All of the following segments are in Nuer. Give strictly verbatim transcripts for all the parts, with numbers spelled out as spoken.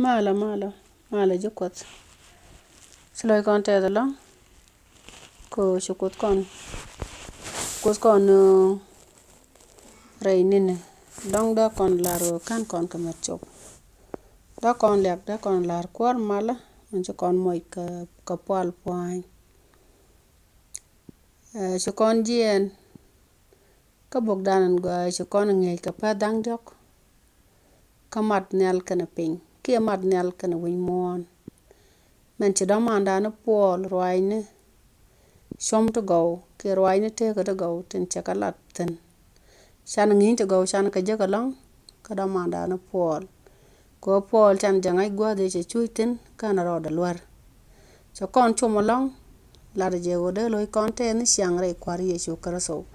Malɛ, malɛ, malɛ ji̱ Kuɔth. Ci lɔc kɔn tɛth ɛlɔ̱ŋ. Kɛ ɣöö ci Kuoth kɔn, Kuoth kɔn nööŋ rɛy ni̱ni. Dɔ̱ŋ dee kɔn lar ɣöö /ka̱n kɔn kɛ met cop. Dee kɔn liak, dee kɔn lar kuäär malä, min ci kɔn moc kɛ, kɛ pual pua̱a̱ny. Ɛ, ci kɔn jiɛɛn kä bokdan in gɔaa, ci kɔn ŋi̱eec kɛ pɛ̈th da̱ŋ diɔ̱k. Kä mat nhial kɛnɛ piny, kiɛ mat nhial kɛnɛ wi̱c muɔ̱ɔ̱n. Min ci dɔ̱maandan ni Puɔl ruaacni cuɔ̱m ti gɔw kiɛ ruaacni tëëkä ti gɔw tin cɛ kɛ lat thi̱n. Canɛ ŋi̱i̱c ti gɔw, canɛ kɛ jek ɛlɔ̱ŋ kä dɔ̱maandan ni Puɔl. Kɛ ɣöö Puɔl canɛ jɛ ŋa̱c gua̱a̱th ëë cɛ cuc thi̱n kɛnɛ rɔɔdɛ luär. Cɛ kɔn com ɛlɔ̱ŋ, latdɛ jɛ ɣöö dee lo̱c kɔn tɛɛth ni ciaŋ rɛy Kua̱r Yecu Kritho.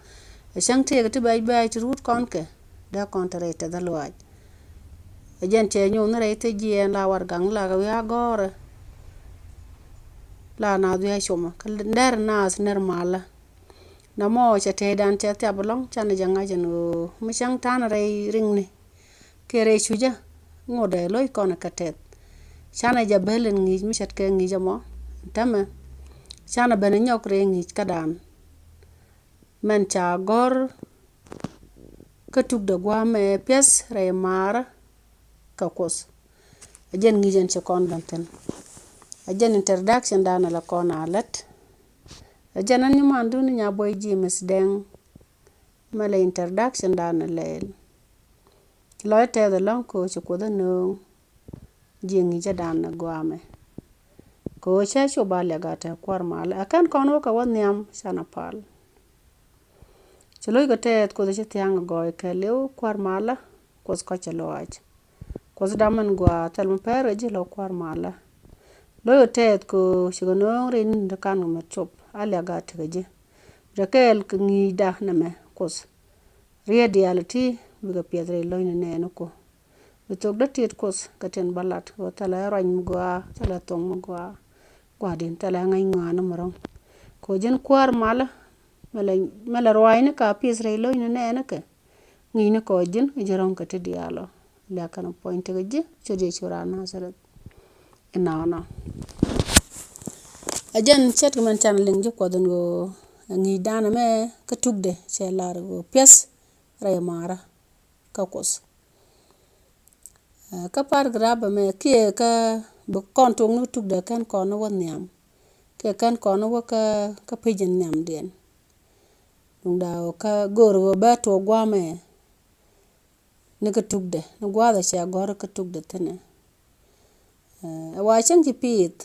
Ɛ cäŋ tëëkɛ ti bɛ̈c bɛ̈ɛ̈c ti ruut kɔn kɛ, dee kɔn te rɛy tɛth ɛ lɔaac. Ɛ jɛn cɛ nyoth ni rɛy thiec jiɛɛn, la warɛgakni la kɛ wi̱i̱ agɔ̱rä, la naath wi̱i̱ acomä, kä nɛr naath nɛr malä. Nɔmɔ cɛ tɛɛdan cɛ thiap ɛlɔ̱ŋ, canɛ jɛ ŋa̱c ɛn ɣöö mi cäŋ ta̱a̱nɛ rɛy riŋni kiɛ rɛy cucä, ŋotdɛ lo̱c kɔn kɛ tɛth. Canɛ jɛ bel ɛn ŋi̱i̱c mi ce̱tkɛ ŋi̱i̱c ɛmɔ, ɛn täämɛ canɛ ben ɛ nyɔk rɛy ŋi̱i̱c kädan. Min ca gɔ̱r kä tukdɛ gua̱a̱mɛ piɛth rɛy maarä kɛ Kuoth. Ɛ jɛn ŋi̱i̱c ɛn ci kɔn ben thi̱n. Ɛ jɛn introductiondan ɛ la kɔn a lät. Ɛ jɛn ɛn ni mandun ni Nyabuɔy James Dɛŋ. Mɛ lɛ introductiondan ɛ lɛl. Ci lɔc tɛth ɛlɔ̱ŋ kɛ ɣöö ci Kuoth ɛ nööŋ ji̱ ŋi̱i̱cädan ɛ gua̱a̱mɛ. Kɛ ɣöö cä cop a liak a te kuäär malä, ɛ /ken kɔn wä kɛ wä nhiam, canɛ pal. Ci lo̱ckɛ tɛth Kuoth ci thia̱a̱ŋ ɛ gɔɔy kɛɛliw kuäär malä, Kuoth kɔ̱cä lɔaac. Kuoth dam ɛn gɔaa, thil mi pɛr kɛ ji̱ lɔ kuäär malä. Lo̱ckɛ tɛth kɛ ɣöö cikɛ nööŋ rɛy ni̱n ti /ka̱n kɛ met cop, a liak a tekɛ ji̱. Rɛ kɛɛl kɛ ŋi̱i̱cda nɛmɛ Kuoth. Riet diaal ti bikɛ piɛth rɛy lo̱cni nɛɛni ku. Bi thok dee tiet Kuoth kɛ tin bä lat, ɣöö thilɛ ruac mi gɔaa, thilɛ thuɔ̱k mi gɔaa. Gua̱di̱n, thilɛ ŋäc ŋɔaani mi ro̱ŋ. Kɛ ɣöö ji̱n kuäär malä, mɛ lɛ, mɛ lɛ ruaacni ka piɛth rɛy lo̱cni nɛɛni kɛ. Ŋi̱i̱cni kɛ ɣöö ji̱n ji̱ ro̱ŋ kɛ ti diaal ɔ. Liak kɛnɛ puɔ̱ny tekɛ ji̱, ciöt Yecu raan Nazareth. Inɔnɔ. Ɛ jɛn ce̱tkɛ min canɛ liŋ ji̱ Kuɔth ɛn ɣöö ɛ ŋi̱i̱cdan ɛmɛ kä tukdɛ cɛ lar ɣöö piɛth rɛy maarä kä Kuoth. Ɛ, kä paragraph ɛmɛ kiɛ kä bi kɔn tok ni tukdɛ /ken kɔn wä nhiam. Kiɛ /ken kɔn wä kä, kä page in nhiamdiɛn. Duŋdɛ ɣöö kä go̱o̱r ɣöö bä tuɔɔk gua̱a̱mɛ ni kä tukdɛ, ni gua̱a̱th ɛ cɛ gɔ̱r kä tukdɛ thi̱n ɛ. Ɛ, ɛ wa cäŋ ci piith,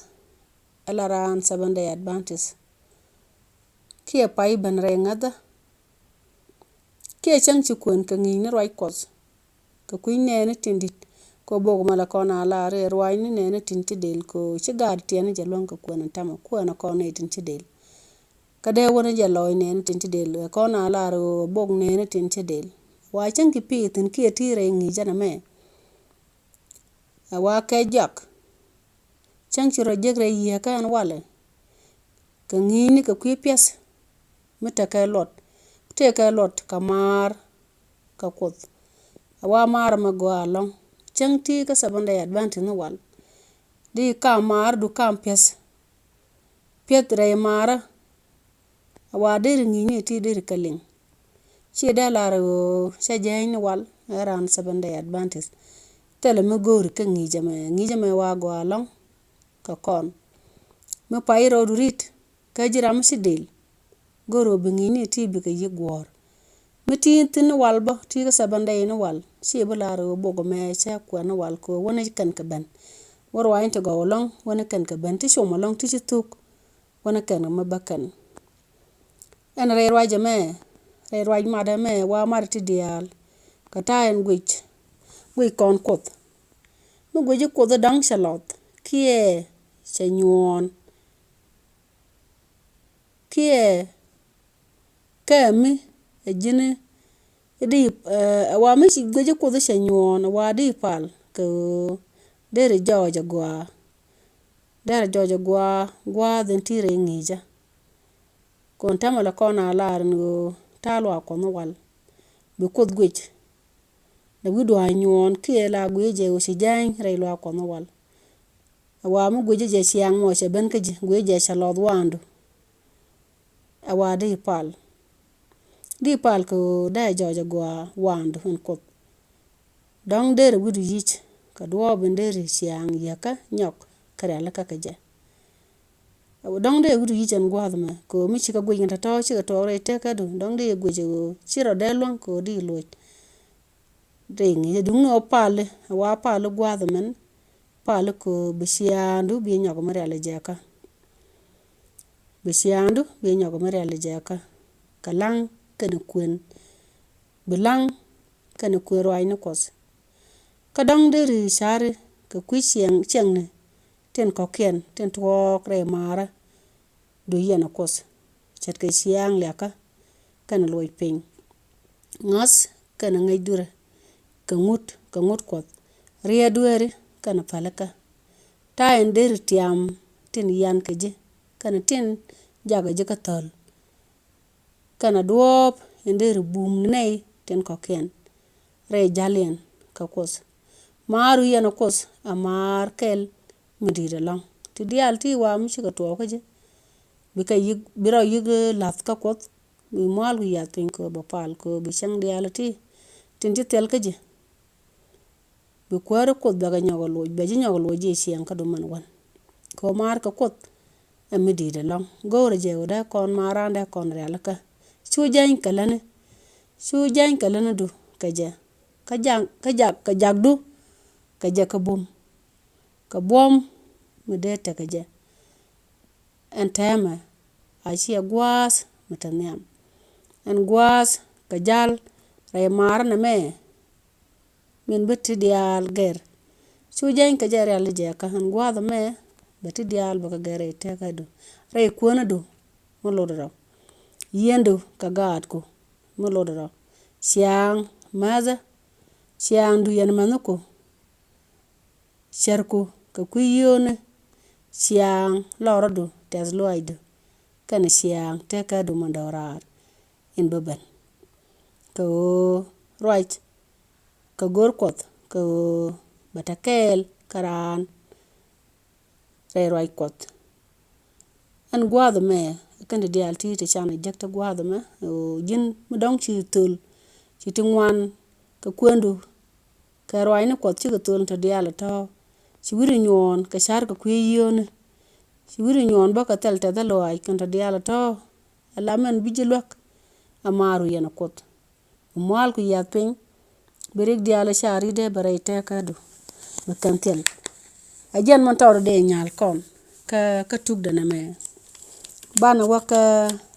ɛ la raan Seventh Day Adventist. Kiɛ pay ben rɛy ŋäthä. Kiɛ cäŋ ci kuɛn kɛ ŋi̱i̱c ni ruac Kuɔth. Kɛ kui̱ nɛɛni tin di̱t. Kɛ bok mɛ la kɔn a lar i̱ ruac ni nɛɛni tin ci del, kɛ ci gaat tiɛni jɛ luäŋ kɛ kuɛn ɛn täämɛ, kuɛn ɛ kɔn nɛy tin ci del. Kä dee wänä jɛ lɔc nɛɛni tin ci del, ɛ kɔn a lar ɣöö bok nɛɛni tin ci del. Wa cäŋ ci piith thi̱n kiɛ ti rɛy ŋi̱i̱cä nɛmɛ. Ɛ wa kɛ jɔak. Cäŋ ci rɔ jek rɛy yiëë kä ɛn walɛ. Kɛ ŋi̱i̱cni kɛ kui̱ piɛth mi tekɛ luɔt, tekɛ luɔt kɛ maar kɛ Kuoth. Ɛ wa maar mɛ gɔaa ɛlɔ̱ŋ. Cäŋ ti kä Seventh Day Adventist ni wal. Di kam maar, du kam piɛth. Piɛth rɛy maarä. Ɛ wa deri ŋi̱i̱cni ti deri kɛ liŋ. Ciɛ dee lar ɣöö cä jääny ni wal ɛ raan Seventh Day Adventist. Thilɛ mi go̱o̱ri kä ŋi̱i̱cä mɛ, ŋi̱i̱cä mɛ wa gɔaa ɛlɔ̱ŋ kɛ kɔn. Mi pay rɔɔdu ri̱t kä ji̱ ram mi ci del. Go̱o̱r ɣöö bi ŋi̱i̱cni ti bikɛ yi̱k guɔ̱ɔ̱r. Mi ti thi̱n ni wal bä, ti kä Seventh Day ni wal, ci bi lar ɣöö bok ɛmɛ cä kuɛn ni wal kɛ ɣöö wänä kɛn kɛ ben. Wä ruaacni ti gɔw ɛlɔ̱ŋ, wänä kɛn kɛ ben, ti com ɛlɔ̱ŋ, ti ci thuk, wänä kɛn kɛ mi bä kɛn. Ɛn rɛy ruac ɛmɛ, rɛy ruac mat ɛmɛ, wa mat ti diaal. Kɛ ta̱a̱ ɛn guic, guic kɔn Kuoth. Mi guic Kuoth da̱ŋ cɛ lɔth, kiɛ cɛ nyuɔ̱ɔ̱n. Kiɛ kɛ mi ɛ ji̱n i̱ di, ɛ, ɛ wa mi ci guic Kuoth cɛ nyuɔ̱ɔ̱n, ɛ wa di pal kɛ ɣöö deri jɔɔc ɛ gɔaa. Deri jɔɔc ɛ gɔaa, gua̱a̱th in ti rɛy ŋi̱i̱cä. Kɔn täämɛ la kɔn a lar ɛn ɣöö ta̱a̱ luaak Kuɔth ni wal. Bi Kuoth guic. Ɛ wi̱cdu a nyuɔ̱ɔ̱n kiɛ la gui̱cɛ jɛ ɣöö ci jääny rɛy luaak Kuɔth mi wal. Ɛ wa mi gui̱cɛ jɛ ciaŋ mɔ cɛ ben kä ji̱, gui̱cɛ jɛ cɛ lɔth waandu. Ɛ wa di pal. Di pal kɛ ɣöö dee jɔɔc ɛ gɔaa waandu ɛn Kuoth. Dɔ̱ŋ deri wi̱cdu yic kɛ duɔɔp in deri ciaŋ yieekä nyɔk kɛ rialikä kɛ jɛ. Dɔ̱ŋ dee wi̱cdu yic ɛn gua̱a̱th ɛmɛ kɛ ɣöö mi cikɛ guic kɛn tɔ̱tɔ̱ cikɛ tuɔɔk rɛy tekädu. Dɔ̱ŋ dee guic ɣöö ci rɔ dee luäŋ kɛ ɣöö di loc rɛy ŋi̱i̱cä. Duŋni ɣöö pali, ɛ wa pali gua̱a̱th ɛmɛn, pali kɛ ɣöö bi ciaaŋdu bi nyɔk mi riali jɛ kä. Bi ciaaŋdu bi nyɔk mi riali jɛ kä. Kɛ la̱ŋ kɛnɛ kuën, bi la̱ŋ kɛnɛ kuën ruaacni Kuɔth. Kä dɔ̱ŋ deri ca̱ri kɛ kui̱ ciɛŋ, ciɛŋni tin kɔ̱kiɛn tin tuɔɔk rɛy maarä du yɛn ɛ Kuoth. Ce̱tkɛ ciaŋ liakä kɛnɛ luɔc piny. Ŋa̱th kɛnɛ ŋäc durɛ kɛ ŋut, kɛ ŋut Kuɔth. Riet dueeri kɛnɛ pälikä. Ta̱a̱ in deri tiam tin yan kɛ ji̱ kɛnɛ tin jakɛ ji̱ kä thöl. Kɛnɛ duɔ̱ɔ̱p in deri bum ni nɛy tin kɔ̱kiɛn rɛy ja̱liɛn kɛ Kuoth. Maar wi̱i̱ yɛn ɛ Kuoth a maar kɛl mi di̱i̱t ɛlɔ̱ŋ. Ti diaal ti wa mi cikɛ tuɔɔk kä ji̱, bikɛ yi̱k, bi rɔ yi̱k la̱th kä Kuoth, bi mua̱a̱l ku yath piny kɛ ɣöö bɛ pal kɛ ɣöö bi cäŋ diaal ti tin ci thil kä ji̱. Bi kuääri Kuoth bɛ kɛ nyɔk ɛ luɔc, bɛ ji̱ nyɔk ɛ luɔc ji̱ ciɛŋ kä du mɛn wän. Kɛ ɣöö maar kɛ Kuoth ɛ mi di̱i̱t ɛlɔ̱ŋ. Go̱o̱rɛ jɛ ɣöö dee kɔn maar raan dee kɔn rialikä. Cu jɛny kɛ lätni, cu jɛny kɛ lätnidu kɛ jɛ. Kä jak, kä jak, kä jakdu kɛ jɛ kä bum. Kɛ buɔ̱m mi dee tekɛ jɛ. Ɛn tɛmɛ a ciɛ gua̱a̱th mi te nhiam. Ɛn gua̱a̱th kɛ ja̱l rɛy maarä nɛmɛ min bi ti diaal gɛr. Cu jɛny kɛ jɛ riali jɛ kä ɛn gua̱a̱th ɛmɛ bɛ ti diaal bɛ kɛ gɛr rɛy tekädu, rɛy kuäänädu mi lotdɛ rɔ. Yieendu kɛ gaatku mi lotdɛ rɔ. Ciaŋ mäthä, ciaŋdu yɛn mäthniku. Cärku kɛ kui̱ yio̱o̱ni, ciaŋ lɔrɔdu tɛth lɔaacdu, kɛnɛ ciaŋ tekädu mɛn dɔ̱raar in bä ben. Kɛ ɣöö ruac kɛ go̱r Kuɔth kɛ ɣöö bɛ te kɛɛl kä raan rɛy ruac Kuɔth. Ɛn gua̱a̱th ɛmɛ kɛn ti diaal ti ti can jek ti gua̱a̱th ɛmɛ ɣöö ji̱n mi dɔ̱ŋ ci thöl, ci ti ŋuan kɛ kuëndu. Kɛ ruaacni Kuɔth cikɛ thöl ti diaal tɔ̱. Ci wi̱cdu nyuɔ̱ɔ̱n kɛ ca̱r kɛ kui̱ yio̱o̱ni. Ci wi̱cdu nyuɔ̱ɔ̱n bä kɛ thil tɛth lɔaac kɛn ti diaal tɔ̱. Ala mɛn bi ji̱ luäk. Ɛ maar wi̱i̱ yɛn Kuoth. Bi mua̱a̱l ku yath piny. Bi rik diaal ca rit dee bɛ rɛy tekädu. Bi kɛn thil. Ɛ jɛn mɛn tɔɔr dee nyal kɔn. Kä, kä tukdɛ nɛmɛ. Banɛ wä kä,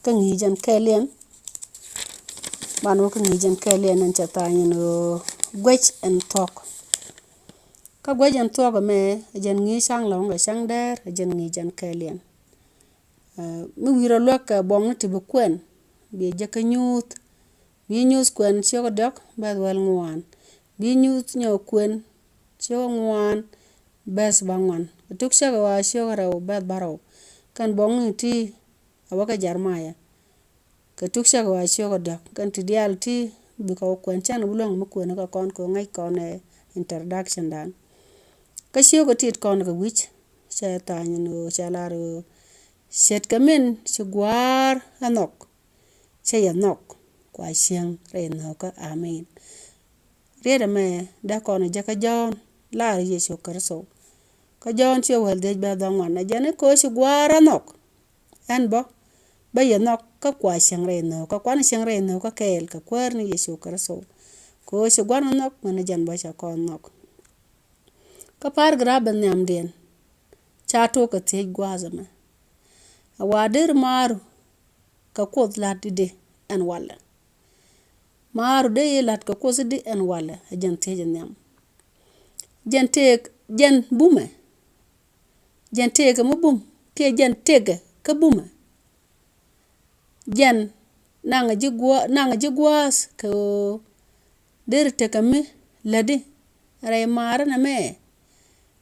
kä ŋi̱i̱c ɛn kɛɛliɛn. Banɛ wä kä ŋi̱i̱c ɛn kɛɛliɛn ɛn cɛ tha̱a̱ŋ ɛn ɣöö guec ɛn thuɔ̱k. Kä guec ɛn thuɔ̱k ɛmɛ ɛ jɛn ŋi̱i̱c ca̱ŋ lɔ̱ŋ kɛ ca̱ŋ dɛɛr ɛ jɛn ŋi̱i̱c ɛn kɛɛliɛn. Ɛ, mi wi̱i̱ rɔ luäk kɛ buɔ̱ŋni ti bi kuɛn, bi jɛ kä nyuuth. Bi nyuuth kuɛn ciök diɔ̱k bɛth wäl ŋuan. Bi nyuuth nyɔk kuɛn ciök ŋuan bɛth bäŋuan. Kɛ tuk cäkɛ wa ciök rɛw bɛth bärɔw. Kɛn buɔ̱ŋni ti a wä kä Jeremaya. Kɛ tuk cäkɛ wa ciök diɔ̱k kɛn ti diaal ti bikɛ wä kuɛn cäŋ bi luäŋ mi kuɛn kɛ kɔn kɛ ŋäc kɔn ɛ introduction dan. Kä ciök tit kɔn kɛ wi̱c cɛ tha̱a̱ny ni ɣöö cɛ lar ɣöö ce̱tkɛ min ci gua̱a̱r ɛ nhɔk. Cä yɛ nhɔk kua cieŋ rɛy nhökä. Amin. Riet ɛmɛ dee kɔn jɛ kä Jɔ̱ɔ̱n lar Yecu Kritho. Kä Jɔ̱ɔ̱n ciɛ wäl dhieec bɛ dhɔŋ ŋuan ɛ jɛn i̱ kɛ ɣöö ci gua̱a̱r ɛ nhɔk. Ɛn bä bä yɛ nhɔk kä kua cieŋ rɛy nhökä, kuan cieŋ rɛy nhökä kɛɛl kɛ Kuäär ni Yecu Kritho. Kɛ ɣöö ci gua̱n ɛ nhɔk mɛn jɛn bä cɛ kɔn nhɔk. Kä pa̱a̱r gɛ raap bɛ nhiamdiɛn ca tok kɛ thiec gua̱a̱th ɛmɛ. Ɛ wa der maaru kɛ Kuoth la̱t i̱di ɛn walɛ. Maaru dee i̱ la̱t kɛ Kuoth i̱di ɛn walɛ ɛ jɛn thiec ɛ nhiam. Jɛn tëëk, jɛn bumɛ. Jɛn tëëkɛ mi bum kiɛ jɛn tëëkɛ kä bumɛ. Jɛn naŋɛ ji̱ gua̱a̱th, naŋɛ ji̱ gua̱a̱th kɛ ɣöö deri tekɛ mi lätdi rɛy maarä nɛmɛ.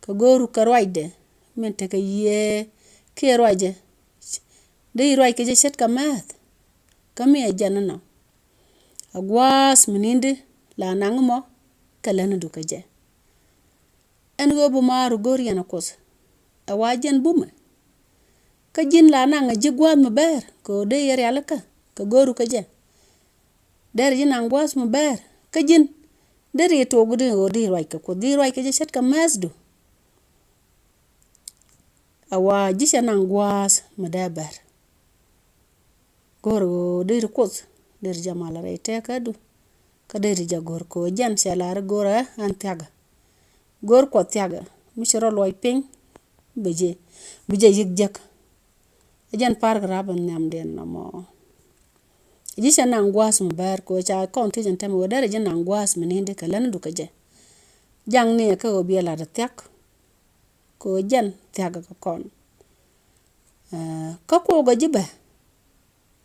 Kɛ go̱o̱ru kɛ ruacdɛ min tekɛ yiëë kiɛ ruacdɛ. Dee yi ruac kɛ jɛ ce̱tkɛ mɛth. Kä mi ɛ jɛn inɔ. A gua̱a̱th mi ni̱n di la naŋ mɔ. kɛ lätnidu kä jɛ. Ɛn ɣöö bi maaru go̱r yɛn ɛ Kuoth ɛ wa jɛn bumɛ. Kä ji̱n la naŋ ɛ ji̱ gua̱a̱th mi bɛɛr kɛ ɣöö dee yɛ rialikä kɛ go̱o̱ru kä jɛ. Derɛ ji̱ naŋ gua̱a̱th mi bɛɛr kä ji̱n deri tok di ɣöö di ruac kɛ Kuoth, di ruac kɛ jɛ ce̱tkɛ mɛthdu. Ɛ wa ji̱ cɛ naŋ gua̱a̱th mi dee bɛr. Go̱r ɣöö deri Kuoth deri jɛ mal rɛy tëkädu. Kä deri jɛ go̱r kɛ ɣöö jɛn cɛ lar i̱ go̱r ɛ ɛn thia̱kɛ. Go̱r Kuɔth thia̱kɛ mi ci rɔ luɔc piny. Bi jɛ, bi jɛ yi̱k jek. Ɛ jɛn paragraph in nhiamdiɛn nɔmɔ. Ji̱ cɛ naŋ gua̱a̱th mi bɛr kɛ ɣöö ca kɔn thiec ɛn tɛmɛ ɣöö derɛ ji̱ naŋ gua̱a̱th mi ni̱n di kɛ lätnidu kä jɛ. Jaŋni ɛ kä ɣöö biɛ lat ɛ thia̱k. Kɛ ɣöö jɛn thia̱kɛ kɛ kɔn. Ɛ, kä kuɔkɛ ji̱ bɛ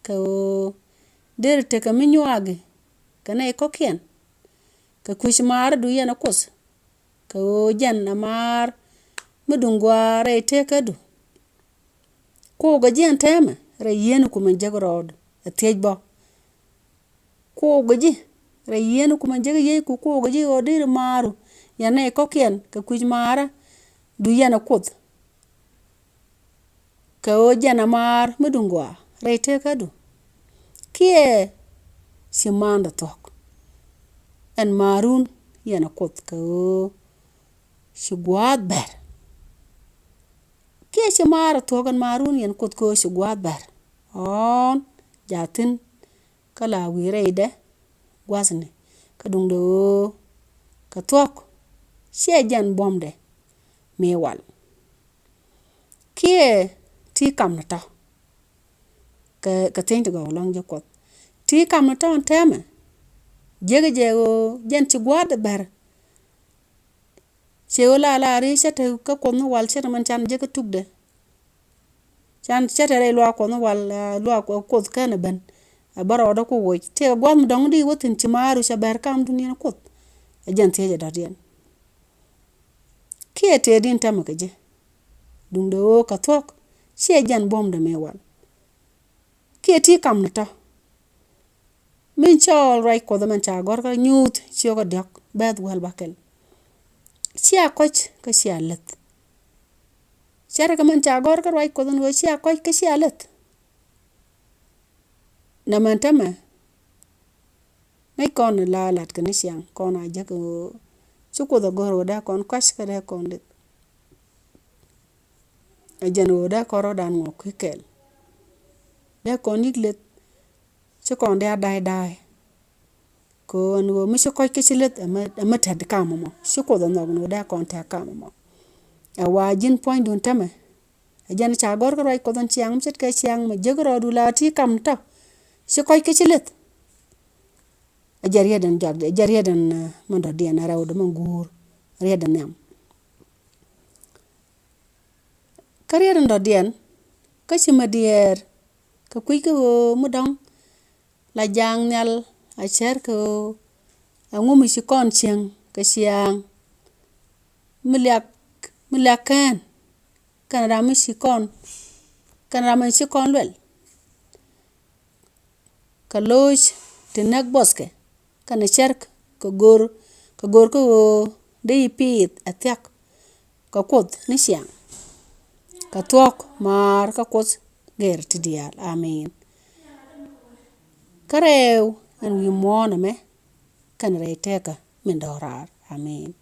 kɛ ɣöö deri tekɛ mi nyuaaki kɛ nɛy kɔ̱kiɛn kɛ kui̱c maarädu yɛn ɛ Kuoth. Kɛ ɣöö jɛn ɛ maar mi duŋ gɔaa rɛy tëkädu. Kuɔkɛ ji̱ ɛn tɛmɛ rɛy yieen kumɛ jek rɔɔdu ɛ thiec bä. Kuɔkɛ ji̱ rɛy yieen kumɛ jek yiec ku kuɔkɛ ji̱ ɣöö deri maaru yɛn nɛy kɔ̱kiɛn kɛ kui̱c maarädu yɛn ɛ Kuoth. Kɛ ɣöö jɛn ɛ maar mi duŋ gɔaa rɛy tëkädu. Kiɛ ci maandɛ thuɔ̱k ɛn maarun yɛn ɛ Kuoth kɛ ɣöö ci gua̱a̱th bɛr. Kiɛ ci maarɛ thuɔ̱k ɛn maarun yɛn Kuoth kɛ ɣöö ci gua̱a̱th bɛr. Ɣɔ̱ɔ̱n jaathin kä la wi̱i̱ rɛydɛ gua̱thni kä duŋdɛ ɣöö kɛ thuɔ̱k ciɛ jɛn buɔ̱mdɛ mi wal. Kiɛ ti kam ni tɔ̱ kɛ, kɛ thieny ti gɔw lɔ̱ŋ ji̱ Kuɔth. Ti kam ni tɔ̱ ɛn tɛmɛ jek jɛ ɣöö jɛn ci gua̱a̱th bɛr. Ciɛ ɣöö la la ri cä te kä Kuoth ni wal cä te mɛn can jek kä tukdɛ. Can cä te rɛy luaak Kuɔth ni wal, ah, luaak Kuɔth kɛn ɛ ben. Ɛ bä rɔɔdä ku woc tëëkɛ gua̱a̱th mi dɔ̱ŋ di wä thi̱n ci maaru cɛ bɛr kamdun yɛn Kuoth. Ɛ jɛn thiecɛ dɔ̱diɛn. Kiɛ tëë din tɛmɛ kɛ ji̱ duŋdɛ ɣöö kɛ thuɔ̱k ciɛ jɛn buɔ̱mdɛ mi wal. Kiɛ ti kam ni tɔ̱. Min cɔɔl ruac Kuɔth mɛn ca gɔ̱rkä Nyuuth ciökä diɔ̱k bɛth wäl bäkɛl. Cia kɔ̱c kä cia läth. Cɛ rɛ kɛ mɛn ca gɔ̱rkä ruac Kuɔth ɛn ɣöö cia kɔ̱c kä cia läth. Nɛ mɛn täämɛ ŋäc kɔn la lat kɛ ni ciaŋ kɔn a jek ɣöö ci Kuoth a gɔ̱r ɣöö dee kɔn kɔ̱c kä dee kɔn läth. Ɛ jɛn ɣöö dee kɔn rɔ̱dan ŋɔk kui̱ kɛl. Dee kɔn yi̱k läth. Ci kɔn dee a da̱a̱y da̱a̱y. Kɛ ɣöö ɛn ɣöö mi ci kɔ̱c kä ci läth ɛmɛ, ɛmɛ tɛt kam ɛmɔ. Ci Kuoth ɛ nhɔk ɛn ɣöö dee kɔn tɛt kam ɛmɔ. Ɛ wa ji̱n puɔ̱nydun täämɛ. Ɛ jɛn ca gɔ̱r kä ruac Kuɔth ɛn ciaŋ mi ce̱tkɛ ciaŋ mɛ jek rɔɔdu la ti kam tɔ̱. Ci kɔ̱c kä ci läth. Ɛ jɛ riet ɛn jɔak, ɛ jɛ riet ɛn, eh, mɛn dɔ̱diɛn ɛ rɛwdɛ mɛn guur. Riet ɛn nhiam. Kä riet ɛn dɔ̱diɛn kä ci mɛ diɛɛr kɛ kui̱ kä ɣöö mi dɔ̱ŋ la ja̱a̱ŋ nhial a cär kɛ ɣöö ɛŋu mi ci kɔn cieŋ kɛ ciaŋ mi liak, mi liak kɛn kɛn ram mi ci kɔn, kɛn ram mi ci kɔn luɛl. Kɛ lo̱c ti näk buɔthkɛ kɛnɛ cärk kɛ go̱r, kɛ go̱r kä ɣöö dee yi piith ɛ thiak kɛ Kuoth ni ciaŋ. Kɛ thuɔ̱k maar kä Kuoth gɛr ti diaal. Amen. Kä rɛɛw ɛn wi̱i̱ muɔ̱ɔ̱n ɛmɛ kɛnɛ rɛy tëkä min dɔ̱raar. Amen.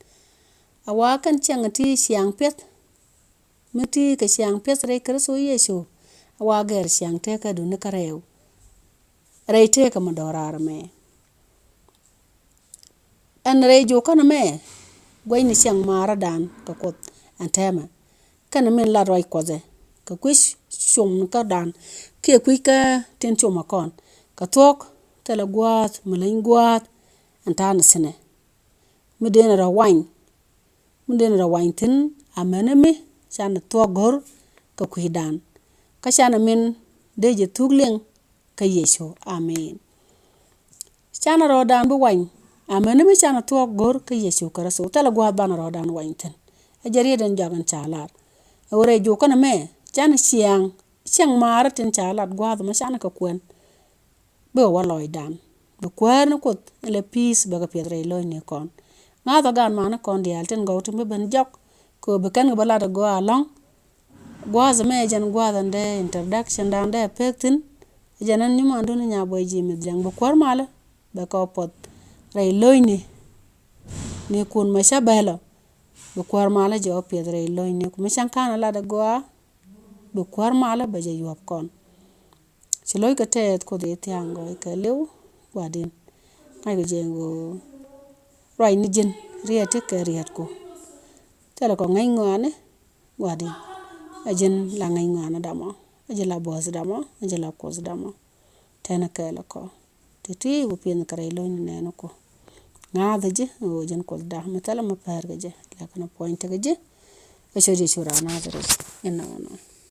A wa kɛn ciaŋ ti ciaŋ piɛth. Mi ti kɛ ciaŋ piɛth rɛy Kritho Yecu, a wa gɛr ciaŋ tëkädun ni kä rɛɛw. Rɛy tëkä mi dɔ̱raar ɛmɛ. Ɛn rɛy jukän ɛmɛ guɛcni ciaŋ maarädan kɛ Kuoth ɛn täämɛ. Kɛnɛ min lat ruac Kuɔth ɛ kɛ kui̱ com ni kädan kiɛ kui̱ kä tin com ɛ kɔn. Kɛ thuɔ̱k thilɛ gua̱a̱th mi leny gua̱a̱th ɛn ta̱a̱ ni thi̱nɛ. Mi dee ni rɔ wany. Mi dee ni rɔ wany thi̱n amäni mi canɛ thuɔ̱k go̱r kɛ kui̱dan. Kä canɛ min dee jɛ thuk liŋ kä Yecu. Amen. Canɛ rɔɔdan bi wany amäni mi canɛ thuɔ̱k go̱r kä Yecu Kritho. Thilɛ gua̱a̱th banɛ rɔɔdan wany thi̱n. Ɛ jɛ riet ɛn jɔak ɛn ca lar. Ɛ wä rɛy jukän ɛmɛ canɛ ciaŋ, ciaŋ maarä tin ca lat gua̱a̱th ɛmɛ canɛ kɛ kuɛn. Bikɛ wä lɔcdan. Bi kuäär ni Kuoth in lɛ pi̱i̱th bɛ kɛ piɛth rɛy lo̱cni kɔn. Ŋa̱thä gan mani kɔn diaal tin gɔw tin bi ben jɔk kɛ ɣöö bi kɛn kɛ bä lat ɛ gɔaa ɛlɔ̱ŋ. Gua̱a̱th ɛmɛ ɛ jɛn gua̱a̱th ɛn dee introduction dan dee pek thi̱n. Ɛ jɛn ɛn nyumandun Nyabuɔy Ji̱ Mith Dɛŋ bi kuäär malä bɛ kɛ puɔth rɛy lo̱cni. Ni kun mɛ cä bɛl ɔ bi kuäär malä jɛ ɔ piɛth rɛy lo̱cni ku mi cäŋ ka̱n ɛ lat ɛ gɔaa bi kuäär malä bɛ jɛ yuɔ̱p kɔn. Ci lo̱ckɛ tɛɛth Kuoth i̱ thia̱a̱ŋ gɔɔy kɛ li̱w gua̱di̱n. Ŋa̱ckɛ jɛ ɣöö ruacni ji̱n riet ti kɛ rietku. Thilɛ kɔ ŋäc ŋɔaani gua̱di̱n. Ɛ ji̱n la ŋäc ŋɔaani damɔ, ɛ ji̱n la buɔth damɔ, ɛ ji̱n la Kuoth damɔ. Tɛn kɛɛl kɔ ti ti wä piɛn kɛ rɛy lo̱cni nɛɛni ku. Ŋa̱thä ji̱ ɣöö ji̱n Kuoth da mi thilɛ mi pɛr kɛ ji̱. Lakin puɔ̱ny tekɛ ji̱. Ɛ ciöt Yecu raan Nathɛrɛth inɔnɔ.